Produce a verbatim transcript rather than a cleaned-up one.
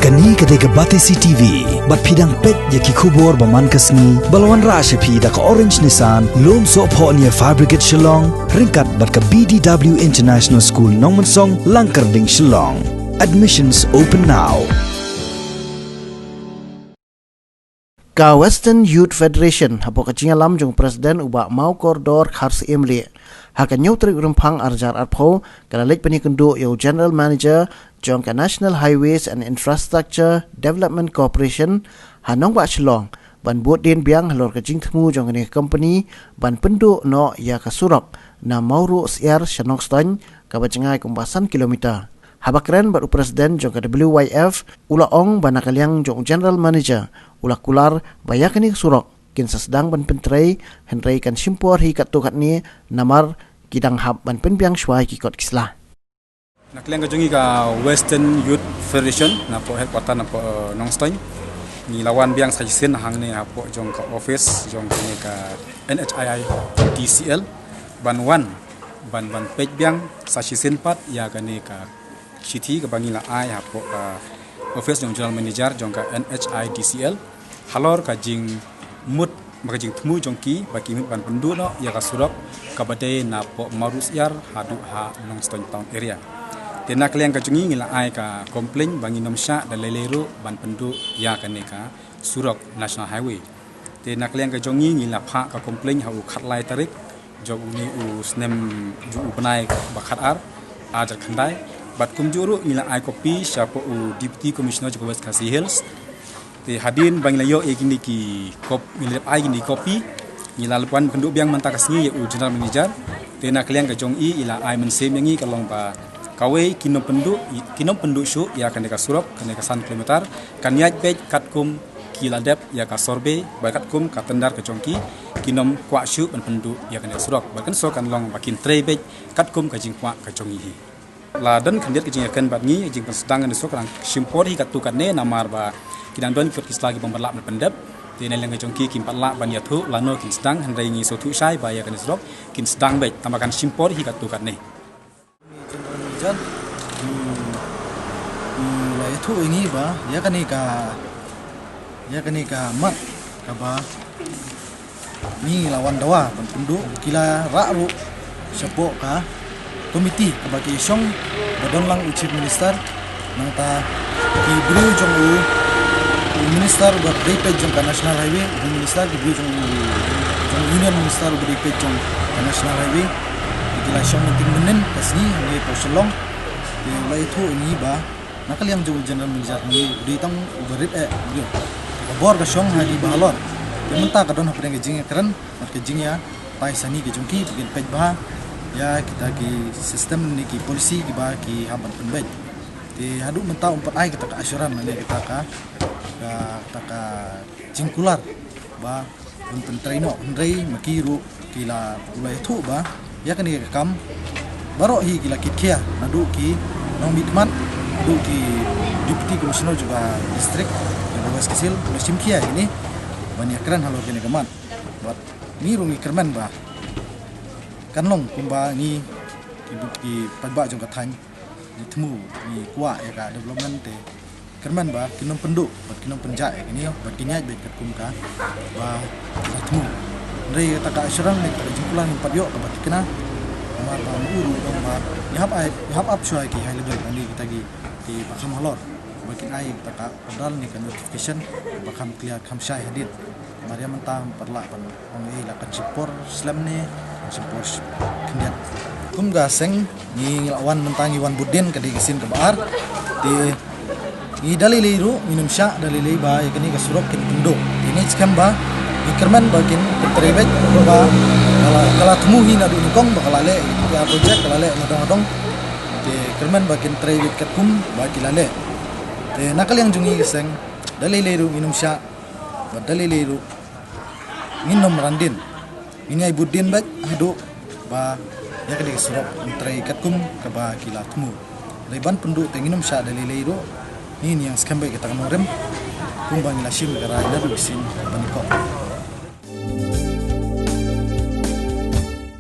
Kane ka dei ka Batesi T V, bad phi dang peit ïa ki khubor ba man ka sngi, ba la wanrah sha phi da ka Orange Nissan, Lumsohphoh near Fire Brigade Shillong, ryngkat bad ka B D W International School Nongmensong, Langkyrding, Shillong. Admissions open now. Ka Western Youth Federation, hapoh ka jingïalam jong u President u Bah Mawkordor Kharsyiemlieh, ha ka hynñiew tarik u Rymphang arhajar arphew, ka la leit ban ïakynduh ïa u General Manager jong ka National Highways and Infrastructure Development Corporation, ha nongbah Shillong, ban bud dien biang halor ka jingthmu jong kane ka company ban pynduh noh ïa ka surok na Mawruhsyiar sha Nongstoiñ, kaba jngai kumba san kilometer. Haba kren bad u President jong ka W Y F, u la ong ba na ka liang jong u General Manager, u la kular ba ïa kane ka surok kin sa sdang ban pyntrei, hynrei kan shim por hi katto katne, namar ki dang hap ban pynbiang shuwa ïa ki kot ki sla. Na ka liang ka jong ngi ka Western Youth Federation, napoh headquarter napoh, eh, Nongstoiñ, ngi la wan biang sa shisien hangne hapoh jong ka office jong kane ka N H I I D C L, ban wan, ban, ban peit biang sa shisien pat ïa kane ka shithi kaba ngi la ai hapoh ka office jong General Manager jong ka N H I D C L, halor ka jingmut bad ka jingthmu jong ki, ba ki mut ban pynduh noh ïa ka surok kaba dei napoh Mawruhsyiar haduh ha Nongstoiñ Town Area. Te na ka liang ka jong ngi, ngi la ai ka complaint ba ngin ym shah da lei lei ruh ban pynduh ïa kane ka surok National Highway. Te na ka liang ka jong ngi, ngi la phah ka complaint ha u khatlai tarik jong une u snem, jong u bnai ba khatar, arhajar khyndai. Bad kumjuh ruh ngi la ai copy shapoh u Deputy Commissioner jong ka West Khasi Hills. Te hadien ba ngi la ïoh ïa kine ki cop-, ngi la dep ai kine ki copy, ngi la leit ban pynduh biang mynta ka sngi ïa u General Manager. Te na ka liang ka jong i, i la ai mynsiem ïa ngi, ka long ba kawei, kin ym pynduh, kin ym pynduh shuh ïa kane ka surok, kane ka san kilometer, kan ïaid beit katkum ki la dep ïa ka survey, bad katkum ka tender ka jong ki, kin ym kwah shuh ban pynduh ïa kane ka surok. Bad kan sa kan long ba kin trei beit katkum ka jingkwah ka jong ngi hi. La don khyndiat ka jingïakren bad ngi, jingpynsdang kane ka surok, ka dang shim por hi katto katne, namar ba ki dang don ki kot ki sla ki bym pat lah ban pyndep. Te na liang ka jong ki, kim pat lah ban ïathuh lano kin sdang, hynrei ngi sngewthuh shai ba ïa kane ka surok kin sdang beit, tangba kan shim por hi katto katne. General Manager, u, u la ïathuh ïa ngi ba ïa kane ka, ïa kane ka mat kaba ngi la wan dawa ban pynduh, ki la rah ruh shapoh ka committee kaba ki shong, ba don lang u Chief Minister, nangta ki briew jong u, u Minister uba dei peit jong ka National Highway, u Minister, ki briew jong u, jong u Union Minister uba dei peit jong ka National Highway. Ki la shong mynta mynnin ka sngi hangne hapoh Shillong. Te u la ïathuh ïa ngi ba na ka liang jong u General Manager ngi, u dei tang uba rit eh, u dei. Ka bor ka shong ha ki ba halor. Te mynta ka don hapdeng ka jingïakren bad ka jingïatai sani ka jong ki, ba kin peit bha ïa kita ki system ne ki policy kiba ki hap ban pynbeit. Te haduh mynta um pat ai kata ka assurance ne kata ka, ka, kata ka jingkular ba un pyntrei noh, hynrei ma ki ruh ki la, u la ïathuh ba ïa kane ka kam baroh hi ki la kitkhia, naduh ki nongmihkhmat, naduh ki Deputy Commissioner jong ka district jong ka West Khasi Hills, u la shim khia ïa kine ban ïakren halor kane ka mat. Bad ngi ruh ngi kyrmen ba kan long kumba ngi ki, ki paidbah jong ka thaiñ ngi thmu, ngi kwah ïa ka development, te kyrmen ba kin ym pynduh bad kin ym pynjah ïa kine, bad kin ïaid beit katkum kaba la thmu. Hynrei kata ka assurance ne kata ka jingkular ngim pat ïoh kaba thikna. Namar ba ma u ruh u ong ba ngi hap ai, ngi hap ap shuwa ïa ki high level, lane kita ki, kiba kham halor, ba kin ai kata ka order ne ka notification ba kham clear, kham shai hadien. Namar ïa mynta ym pat lah ban ong ei la kan shim por slem ne kan shim por sh-, khyndiat. Kum ka seng ngi la wan mynta, ngi wan bud dien, ka dei ka sien kaba ar. Te ngi da lei lei ruh ngin ym shah da lei lei ba ïa kane ka surok kin pynduh. Te ngi skhem ba, ngi kyrmen ba kin pyntrei beit, ba ka la, ka la thmu hi naduh nyngkong ba ka la leh, ka project ka la leh nadong nadong. Te kyrmen ba kin trei beit katkum ba ki la leh. Te na ka liang jong ngi ka seng, da lei lei ruh ngin ym shah, ba da lei lei ruh ngin ym ran dien. Ngin ïai bud dien beit haduh ba ïa kane ka surok yn trei katkum kaba ki la thmu. Hynrei ban pynduh te ngin ym shah da lei lei ruh. Ngi, ngi ïeng skhem beit ïa kata ka nongrim, kumba ngi la shim ka rai naduh shisien ban ïakop.